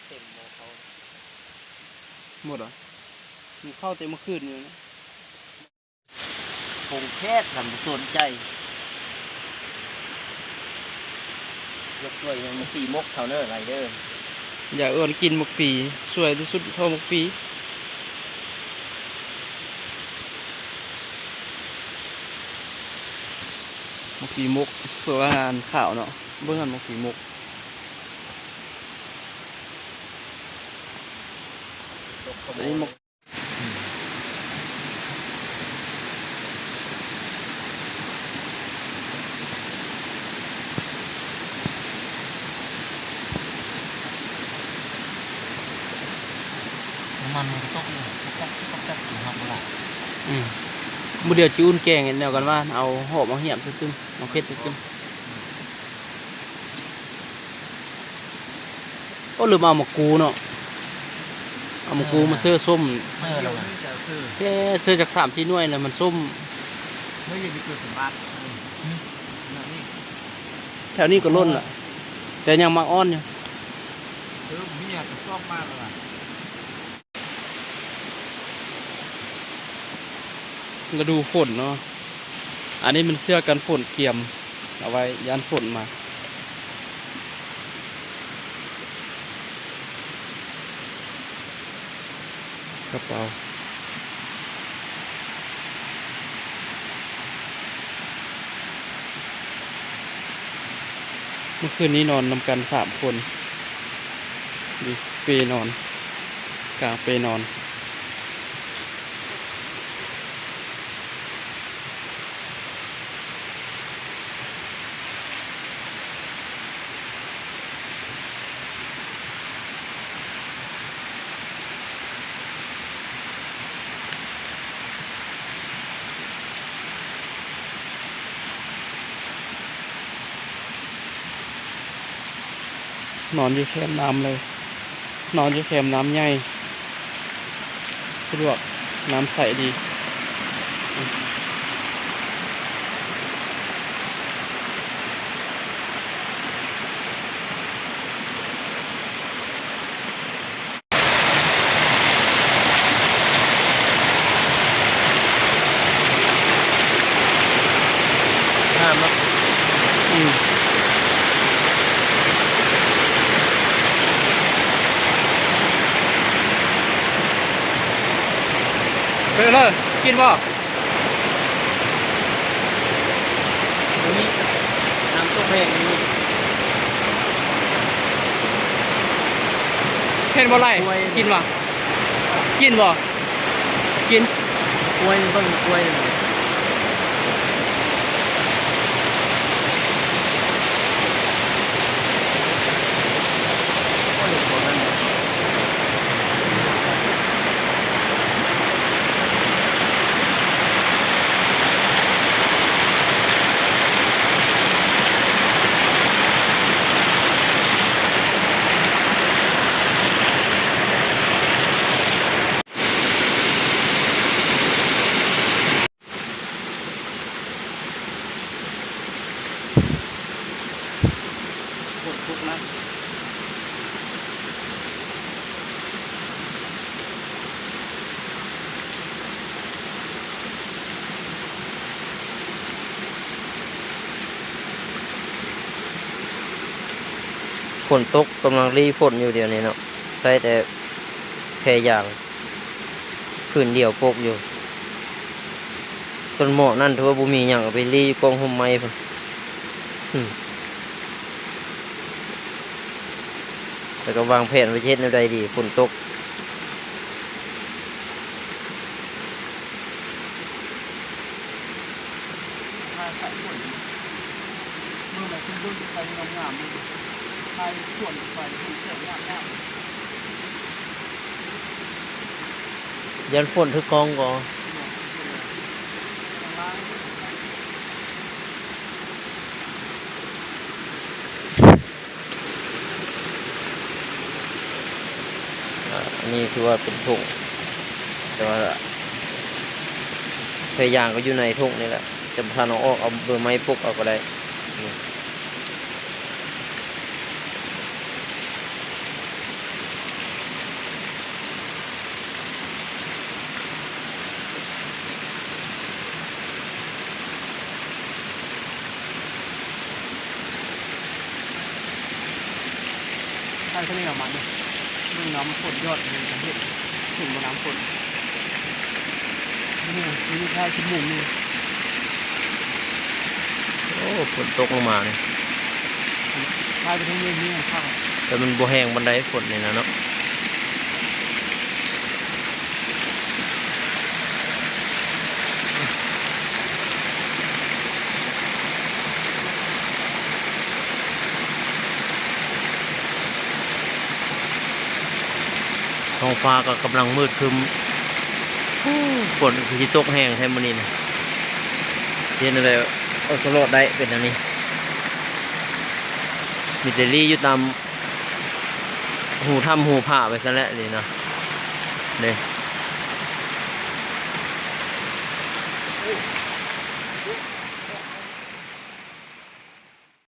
ເຕັມໝໍ້ເຂົ້າ ໝົດເຫາະ? ມີເຂົ້າແຕ່ມື້ຄືນຢູ່ນະ. ຜົງແຄດ ທ່ານຜູ້ຊົມໃຈ ຢາກຊ່ວຍໝາກປີໝົກເທົ່າເນີ ໄລເດີ. ຢາກເອີ້ນກິນໝາກປີ ຊ່ວຍທີ່ສຸດເທົ່າໝາກປີ. ໝາກປີໝົກ ເພື່ອວ່າອັນຂາວເນາະ. ເບິ່ງອັນໝາກປີໝົກ ອັນນີ້ໝາກ ນ້ຳມັນມັນກໍຕົກຢູ່ ຕົກແຕກ ຕົກແຕກຢູ່ ຮັບບໍ່ໄດ້. ອືມ ມື້ດຽວຊິອຸ່ນແກງແນວກັນວ່າ ເອົາຫອມ ເອົາຫຽມໃສ່ຕື່ມ ເອົາເຜັດໃສ່ຕື່ມ. ໂອ້ ລືມເອົາໝາກກູເນາະ ເອົາໝາກກູມາເຊີສົ້ມ. ເຊີແລ້ວ ແຕ່ເຊີຈັກສາມສີ່ໜ່ວຍແລ້ວມັນສົ້ມ. ແຖວນີ້ກໍລົ້ນລະ ແຕ່ຍັງໝາກອ່ອນຢູ່. ລະດູຝົນເນາະ ອັນນີ້ມັນເສື້ອກັນຝົນກຽມເອົາໄວ້ ຢ້ານຝົນມາ. ກະເປົາ ເມື່ອຄືນນີ້ນອນນຳກັນສາມຄົນ ຢູ່ເປນອນ ກາງເປນອນ. ນອນຢູ່ແຄມນ້ຳເລີຍ ນອນຢູ່ແຄມນ້ຳໃຫຍ່ ສະດວກ ນ້ຳໃສດີ. ງາມເນາະ ອືມ ເປີດເລີຍ ກິນບໍ່? ອັນນີ້ນ້ຳຕົກແຫ້ງນີ້ ເຫັນບໍ່ໄຫຼ ກິນບໍ່? ກິນບໍ່? ກິນ ກ້ວຍ ເບິ່ງກ້ວຍ. ຝົນຕົກໜັກ ຝົນຕົກ ກຳລັງລີ້ຝົນຢູ່ດຽວນີ້ເນາະ ໃຊ້ແຕ່ແພຢາງ ພື້ນດຽວປົກຢູ່. ສ່ວນໝໍ້ນັ້ນຖືວ່າບໍ່ມີຫຍັງ ເອົາໄປລີ້ຢູ່ກ້ອງຮົ່ມໄມ້ພຸ້ນ. ອືມ ແລ້ວກໍວາງແຜນວ່າຈະເຮັດແນວໃດດີ ຝົນຕົກ. ຢ້ານຝົນຖືກກ້ອງກໍ ອາ ອັນນີ້ຖືວ່າເປັນທົ່ງ ແຕ່ວ່າແພຢາງກໍຢູ່ໃນທົ່ງນີ້ແຫຼະ ຈະບໍ່ທັນເອົາອອກ ເອົາໃບໄມ້ປົກເອົາກໍໄດ້. ນີ້ ທາງນີ້ອອກມາເບິ່ງນ້ຳຝົນຢອດ ເຫັນ ເຫັນບໍ່ນ້ຳຝົນ ນີ້ ນີ້ ນີ້ ທ້າຍຊິໝູນນີ້ ໂອ້ ຝົນຕົກລົງມານີ້ ທ້າຍໄປທາງນີ້ ນີ້ມັນຄັກ ແຕ່ມັນບໍ່ແຮງປານໃດ ຝົນນີ້ນະເນາະ. ທ້ອງຟ້າກໍກຳລັງມືດຄຶ້ມ ໂອ້ ຝົນຄືຊິຕົກແຮງແທ້ມື້ນີ້ນະ ເຮັດແນວໃດເອົາຕົວລອດໄດ້ ເປັນແນວນີ້ ມີແຕ່ຫຼີ້ຢູ່ຕາມ ຮູຖ້ຳຮູຜາໄປຊັ້ນແຫຼະນີ້ນະ ເດ້.